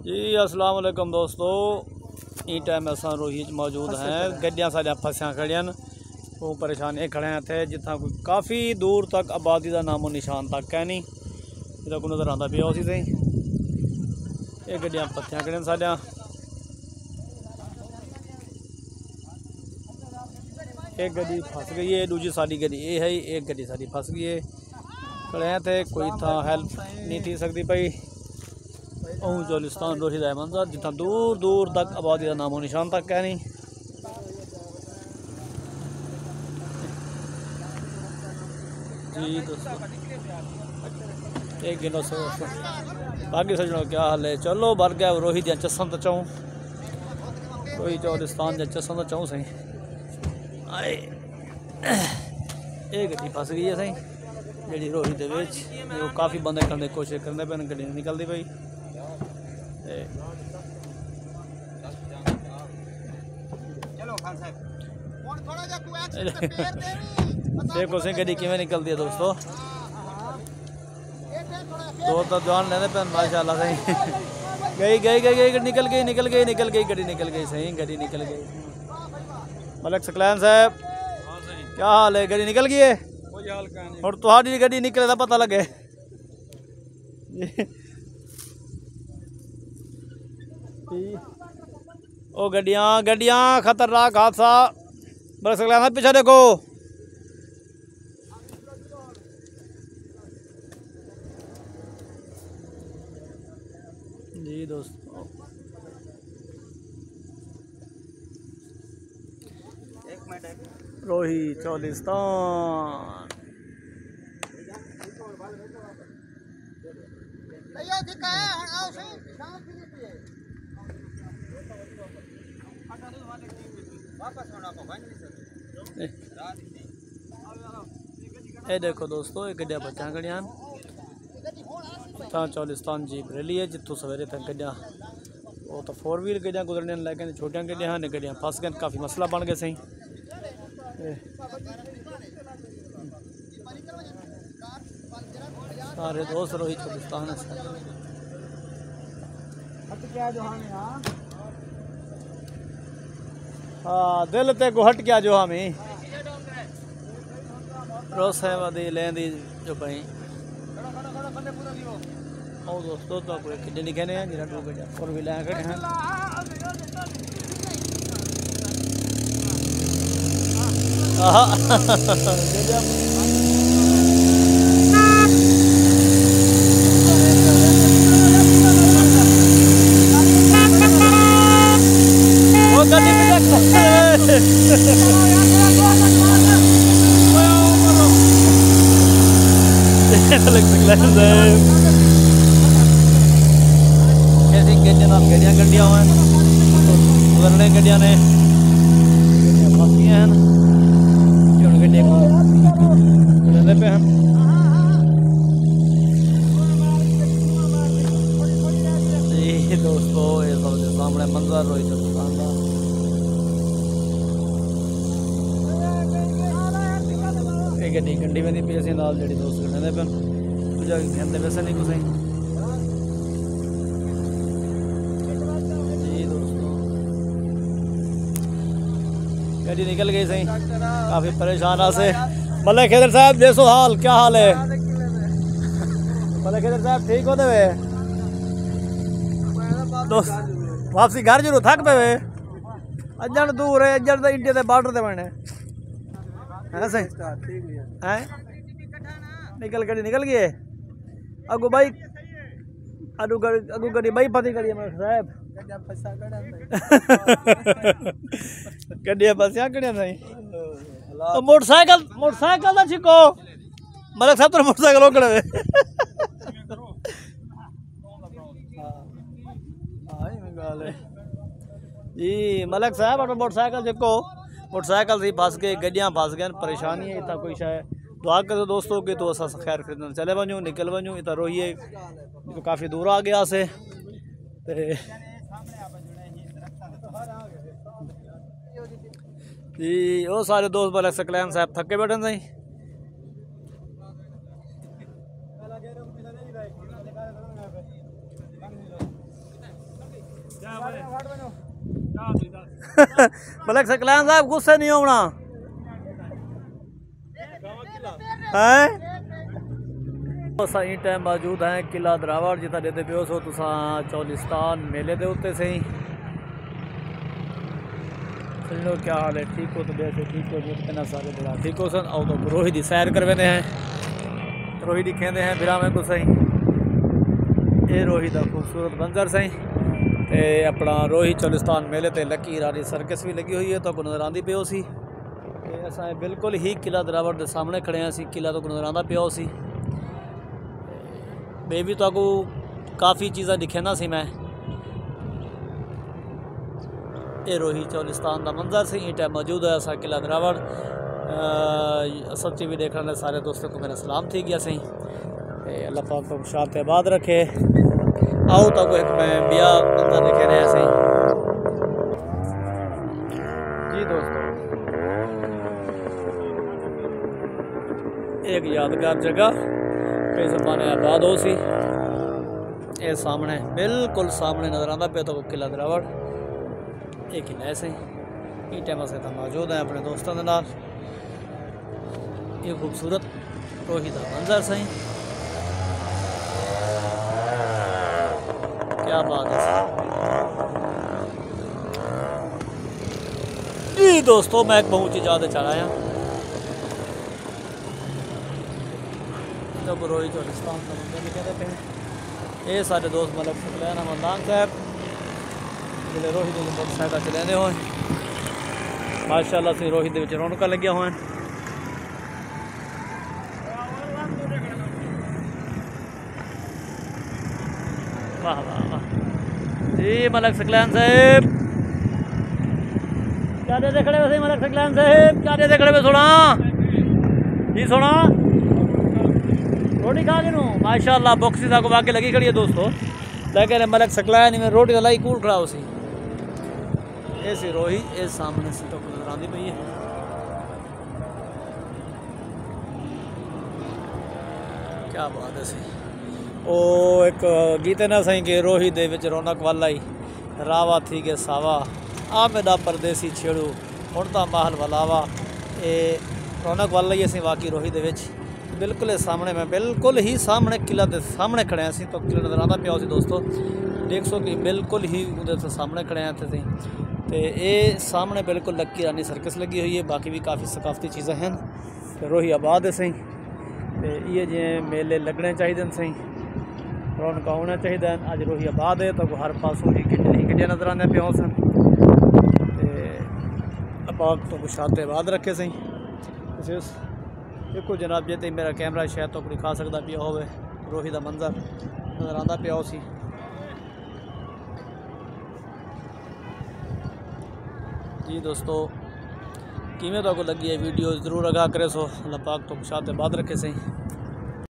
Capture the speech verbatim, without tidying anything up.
جی، السلام علیکم دوستو، ایں ٹائم اساں روہی اچ موجود ہیں۔ گڈیاں ساڈیاں پھسیاں کھڑیاں ہن، او پریشان اے کھڑے ہیں اتھے، جتھاں کوئی کافی دور تک آبادی دا نام و نشان تک کائنی۔ ادھر کو نظر آندا پیا ہوسی سہی۔ اے گڈیاں پھسیاں کھڑیاں ساڈیاں۔ ایک گڈی پھس گئی ہے، دوجی ساڈی گڈی اے ہے، ایک گڈی ساڈی پھس گئی ہے۔ کھڑے ہیں تے کوئی تھاں ہیلپ نہیں تھی سکدی پئی۔ اوں چولستان روہی دا منظر، جتھاں دور دور تک آبادی دا نام و نشان تک کائنی۔ جی دوستو، ایک گھنٹہ سو، باقی سجنوں کیا حال ہے؟ چلو، بھر گیا روہی دیاں چساں تے چاؤں، روہی چولستان دیاں چساں تے چاؤں سہی۔ آئے، اے گڈی پھس گئی ہے سہی، جیڑھی روہی دے وچ۔ او کافی بندے کھڑے کوشش کرنے پے، گڈی نہیں نکلدی پئی۔ تے چلو خان صاحب، ہن تھوڑا جا کوئی ایکسیڈنٹ تے پیر دے وی۔ دیکھو سہی گڈی کیویں نکلدی ہے دوستو۔ دو تو جوان لیندے پن، ماشاءاللہ سہی۔ گئی، گئی، گئی، گئی، نکل گئی، نکل گئی، نکل گئی، گڈی نکل گئی سہی، گڈی نکل گئی۔ ملک ثقلین صاحب، کیا حال ہے؟ گڈی نکل گئی ہے؟ کوئی حال کائنی۔ ہن تہاڈی گڈی نکلے دا پتہ لگے۔ او گڈیاں، گڈیاں، خطرناک حادثہ۔ ملک ثقلین صاحب، پیچھے دیکھو۔ جی دوستو، روہی چولستان۔ اے دیکھو دوستو، اے گڈیاں بچاں کھڑیاں ہن۔ تاں چولستان جیپ ریلی ہے، جتھوں سویرے تک گڈیاں، او تاں فور ویل گڈیاں گزرنیاں ہن، لیکن چھوٹیاں گڈیاں ہن، گڈیاں پھس گئن، کافی مسئلہ بن گئے سہی۔ اے سارے دوست روہی چولستان ہے۔ ہٹ گیا جو ہمیں، ہاں۔ ہاں، دل تے کو ہٹ گیا جو ہمیں۔ روسے ودی لیندی جو پئی۔ او دوستو، تو کوئی کڈے نہیں کہنے ہیں، جنہاں ڈو گڈیاں فور ویل لے کھڑے ہیں۔ آہا۔ او گڈی پہ ڈیکھ۔ کیسی گڈیاں نال گڈیاں گڈیاں ہوئے، گزرنے گڈیاں نے، گڈیاں پھس گئیاں ہن، ہن گڈیاں کوں گزرنے پے ہن۔ جی دوستو، اے سب دے سامنے منظر روہی چولستان دا۔ اے گڈی کنڈی ویندی پئی اسی نال، جیڑھی دوست کھڑے پن، ڈوجھا گھن دے ویسے نہیں کسے۔ جی دوستو، گڈی نکل گئی سہی، کافی پریشان آسے۔ ملک حیدر صاحب، ڈیسو حال، کیا حال ہے؟ ملک حیدر صاحب، ٹھیک ہو دے وے؟ دوست، واپسی گھر جرو تھک پے وے؟ اجن دور ہے، اجن تے انڈیا دے بارڈر تے وینے۔ ہے سہی؟ ہیں؟ نکل گڈی، نکل گئی ہے۔ اگو بھائی، اگو گڈی، اگو گڈی بھائی پھسی کھڑی ہے ملک صاحب۔ گڈیاں پھسیاں کھڑیاں سہی۔ او موٹر سائیکل، موٹر سائیکل دا چھکو۔ ملک صاحب، تیرا موٹر سائیکل ہو کھڑے ہوئے۔ ہاں، ایویں ڳالھ ہے۔ جی، ملک صاحب، اپݨا موٹر سائیکل چکو، موٹر سائیکل سی پھس ڳئے، گݙیاں پھس ڳئن، پریشانی ہے، اتھاں کوئی شے۔ دعا کرو دوستو کہ تو اساں خیر خدمت چلے ونڄوں، نکل ونڄوں، اتھاں روہیے کافی دور آ ڳیا سے۔ تے جی، او سارے دوست ملک ثقلین صاحب تھکے ٻیٹھن سئیں۔ ملک ثقلین صاحب، غصے نہیں ہونا۔ ہیں؟ اساں ایں ٹائم موجود ہیں قلعہ دراوڑ، جتھاں ݙیہدے پیو سو تساں چولستان میلے دے اتے سئیں۔ سنو، کیا حال ہے؟ ٹھیک ہو؟ طبیعت ہے؟ ٹھیک ہو؟ جی، کتنا سارے بھرا ٹھیک ہو سن؟ آؤ تو روہی دی سیر کرویندے ہیں، روہی ݙکھیندے ہیں بھراواں کوں سئیں۔ اے روہی دا خوبصورت منظر سئیں۔ تے اپݨا روہی چولستان میلے تے لکی ایرانی سرکس وی لڳی ہوئی ہے، تہاکوں نظر آندی پئی ہوسی۔ تے اساں بالکل ہی قلعہ دراوڑ دے سامݨے کھڑے ہیں، اسی قلعہ تہاکوں نظر آندا پیا ہوسی۔ ٻئے وی تہاکوں کافی چیزاں ݙکھیندا سی میں۔ اے روہی چولستان دا منظر سی، ایں ٹائم موجود ہے اساں قلعہ دراوڑ۔ آ، سچی وی ݙیکھݨ والے سارے دوستاں کوں میرا سلام تھی ڳیا سئیں۔ تے اللہ پاک تہاکوں شاد تے آباد رکھے۔ آؤ تہاکوں ہک میں ٻیا منظر ݙکھیندے ہیں سئیں۔ جی دوستو، ایک یادگار جگہ پئے زمانے آباد ہوسی۔ اے سامݨے، بالکل سامݨے نظر آندا پیا تہاکوں قلعہ دراوڑ۔ اے قلعہ ہے سئیں۔ ایں ٹائم اساں اتھاں موجود ہیں اپݨے دوستاں دے نال۔ اے خوبصورت روہی دا منظر سئیں۔ کیا بات ہے سئیں۔ جی دوستو، میں ہک ٻہوں اچی جاہ تے چڑھ آیا۔ تہاکوں روہی چولستان دا منظر ݙکھیندے پئے ہیں۔ اے ساݙے دوست ملک ثقلین احمد لانگ صاحب، جیڑھے روہی دے موٹر سائیکل چلیندے ہوئے۔ ماشاءاللہ سئیں، روہی دے وچ رونقاں لڳیاں ہوئن۔ واہ، واہ، واہ۔ جی ملک ثقلین صاحب۔ کیا ݙیہدے کھڑے وے سئیں ملک ثقلین صاحب؟ کیا ݙیہدے کھڑے وے سوہݨا؟ جی سوہݨا؟ روٹی کھا گھنو؟ ماشاءاللہ، بکھ سئیں ساکوں واقعی لڳی کھڑی ہے دوستو۔ لیکن ملک ثقلین ایویں روٹی دا لائی کول کھڑا ہوسی۔ اے سی روہی، اے سامݨے سئیں تہاکوں نظر آندی پئی ہے۔ کیا بات ہے سئیں۔ او ہک گیت ہے نا سئیں کہ روہی دے وچ رونق ول آئی، راوا تھی ڳئے ساوا، آ میݙا پردیسی چھیڑو، ہݨ تاں ماحول ولاوا۔ اے رونق ول آئی ہے سئیں واقعی روہی دے وچ۔ بالکل اے سامݨے، میں بالکل ہی سامݨے قلعہ دے سامݨے کھڑے ہیں سئیں، تہاکوں قلعہ نظر آندا پیا ہوسی دوستو۔ ݙیکھسو کہ بالکل ہی اوندے تے سامݨے کھڑے ہیں اتھے سئیں۔ تے اے سامݨے بالکل لکی ایرانی سرکس لڳی ہوئی ہے، باقی وی کافی ثقافتی چیزاں ہیں۔ تے روہی آباد ہے سئیں۔ تے ایہے جیہے میلے لڳݨے چاہیدن سئیں، رونقاں ہوݨیاں چاہیدن۔ اڄ روہی آباد ہے، تہاکوں ہر پاسوں ہی گڈیاں ہی گڈیاں نظر آندیاں پیاں ہوسن۔ تے اللہ پاک تہاکوں شاد تے آباد رکھے سئیں۔ بس ݙیکھو جناب، جے تے میرا کیمرہ شاید تہاکوں ݙکھا سڳدا پیا ہووے، روہی دا منظر نظر آندا پیا ہوسی۔ جی دوستو، کیویں تہاکوں لڳی ہے ویڈیو، ضرور آگاہ کریسو۔ اللہ پاک تہاکوں شاد تے آباد رکھے سئیں۔